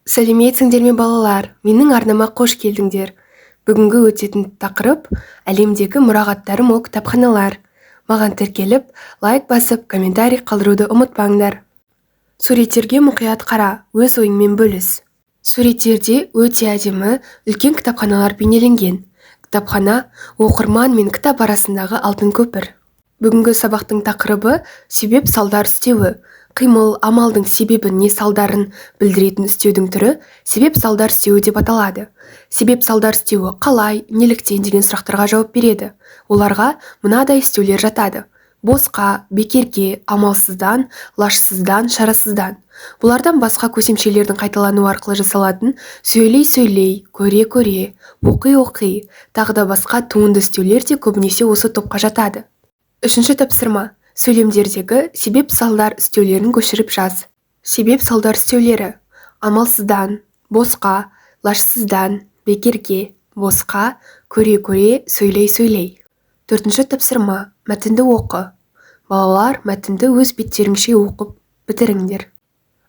Сәлеметсіңдер ме, балалар! Менің арнама қош келдіңдер! Бүгінгі өтетін тақырып: әлемдегі мұрағаттары мол кітапханалар. Маған тіркеліп, лайк басып, комментарий қалдыруды ұмытпаңдар. Суреттерге мұқият қара, өз ойыңмен бөліс. Суреттерде өте әдемі үлкен кітапханалар бейнеленген. Кітапхана – оқырман мен кітап арасындағы алтын көпір. Бүгінгі сабақтың тақырыбы: себеп-салдар үстеуі. Қимыл, амалдың себебін не салдарын білдіретін үстеудің түрі себеп-салдар үстеуі деп аталады. Себеп-салдар үстеуі қалай, неліктен деген сұрақтарға жауап береді. Оларға мынадай үстеулер жатады: босқа, бекерге, амалсыздан, лажсыздан, шарасыздан. Бұлардан басқа көсемшелердің қайталануы арқылы жасалатын сөйлей-сөйлей, көре-көре, оқи-оқи, тағы да басқа туынды үстеулер де көбінесе осы топқа жатады. Үшінші тапсырма: сөйлемдердегі себеп-салдар үстеулерін көшіріп жаз. Себеп-салдар үстеулері: амалсыздан, босқа, лажсыздан, бекерге, босқа, көре-көре, сөйлей-сөйлей. Төртінші тапсырма: мәтінді оқы. Балалар, мәтінді өз беттеріңше оқып бітіріңдер.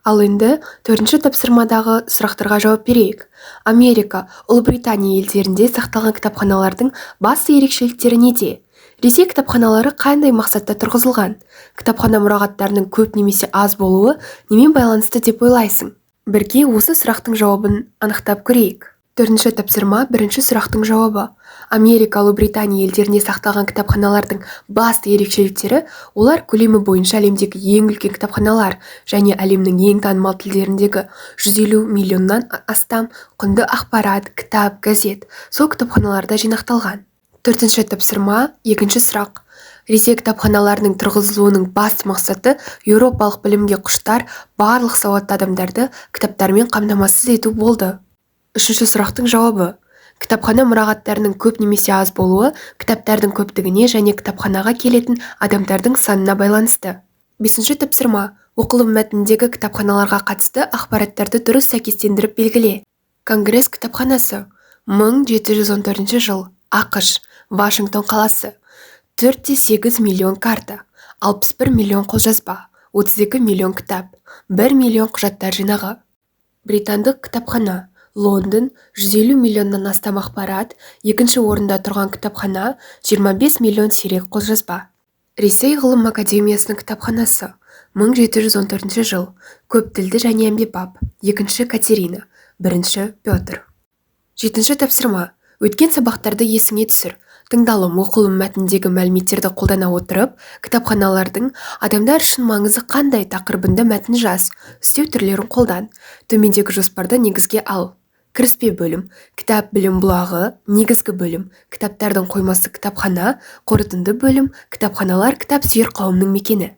Ал енді төртінші тапсырмадағы сұрақтарға жауап берейік. Америка, Ұлыбритания елдерінде сақталған кітапханалардың басты ерекшеліктері неде? Ресей кітапханалары қандай мақсатта тұрғызылған? Кітапхана мұрағаттарының көп немесе аз болуы немен байланысты деп ойлайсың? Бірге осы сұрақтың жауабын анықтап көрейік. Төртінші тапсырма, бірінші сұрақтың жауабы: Америка, Ұлыбритания елдерінде сақталған кітапханалардың басты ерекшеліктері: олар көлемі бойынша әлемдегі ең үлкен кітапханалар және әлемнің ең танымал тілдеріндегі 150 миллионнан астам құнды ақпарат, кітап, газет сол кітапханаларда жинақталған. Төртінші тапсырма, екінші сұрақ: Ресей кітапханаларының тұрғызылуының басты мақсаты еуропалық білімге құштар барлық сауатты адамдарды кітаптармен қамтамасыз ету болды. Үшінші сұрақтың жауабы: кітапхана мұрағаттарының көп немесе аз болуы кітаптардың көптігіне және кітапханаға келетін адамдардың санына байланысты. Бесінші тапсырма: оқылым мәтініндегі кітапханаларға қатысты ақпараттарды дұрыс сәйкестендіріп белгіле. Конгресс кітапханасы, 1714 жыл, АҚШ, Вашингтон қаласы, 4,8 миллион карта, 61 миллион қолжазба, 32 миллион кітап, 1 миллион құжаттар жинағы. Британдық кітапхана, Лондон, 150 миллионнан астам ақпарат, екінші орында тұрған кітапхана, 25 миллион сирек қолжазба. Ресей ғылым академиясының кітапханасы, 1714 жыл, көп тілді және әмбебап, екінші Катерина, бірінші Петр. Жетінші тапсырма: өткен сабақтарды есіңе түсір. Тыңдалым, оқылым мәтініндегі мәліметтерді қолдана отырып, кітапханалардың адамдар үшін маңызы қандай тақырыбында мәтін жаз. Үстеу түрлерін қолдан. Төмендегі жоспарды негізге ал: кіріспе бөлім – кітап, білім бұлағы; негізгі бөлім – кітаптардың қоймасы, кітапхана; қорытынды бөлім – кітапханалар, кітап сүйер қауымның мекені.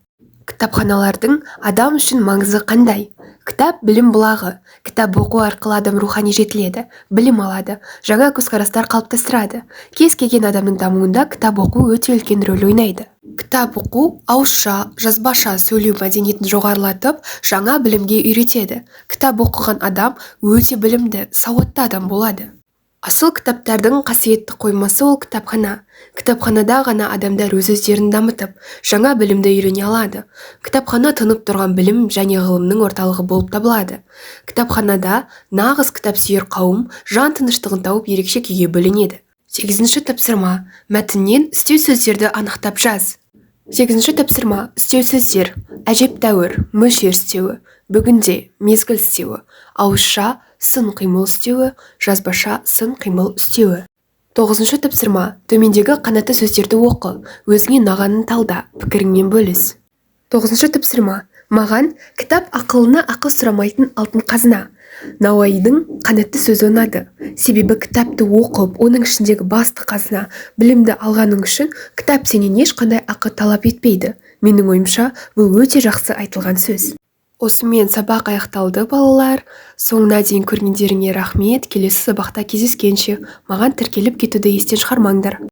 Кітапханалардың адам үшін маңызы қандай? Кітап – білім бұлағы. Кітап оқу арқылы адам рухани жетіледі, білім алады, жаңа көзқарастар қалыптастырады. Кез келген адамның дамуында кітап оқу өте үлкен рөл ойнайды. Кітап оқу ауызша, жазбаша сөйлеу мәдениетін жоғарылатып, жаңа білімге үйретеді. Кітап оқыған адам өте білімді, сауатты адам болады. Асыл кітаптардың қасиетті қоймасы ол кітапхана. Кітапханада ғана адамдар өз-өздерін дамытып, жаңа білімді үйрене алады. Кітапхана тұнып тұрған білім және ғылымның орталығы болып табылады. Кітапханада нағыз кітапсүйер қауым жан тыныштығын тауып, ерекше күйге бөленеді. Сегізінші тапсырма: мәтіннен үстеу сөздерді анықтап жаз. Сегізінші тапсырма: үстеу сөздер: әжептәуір, мөлшер үстеуі, бүгінде, мезгіл үстеуі, ауызша сын қимыл үстеуі, жазбаша сын қимыл үстеуі. Тоғызыншы тапсырма: төмендегі қанатты сөздерді оқы, өзіңе ұнағанын талда, пікіріңмен бөліс. Тоғызыншы тапсырма: маған кітап ақылына ақыл сұрамайтын алтын қазына. Науаидың қанатты сөзі ұнады, себебі кітапты оқып, оның ішіндегі басты қазына білімді алғаның үшін кітап сенен ешқандай ақы талап етпейді. Менің ойымша, бұл өте жақсы айтылған сөз. Осымен сабақ аяқталды, балалар. Соңына дейін көргендеріңе рахмет. Келесі сабақта кездескенше! Маған тіркеліп кетуді естен шығармаңдар.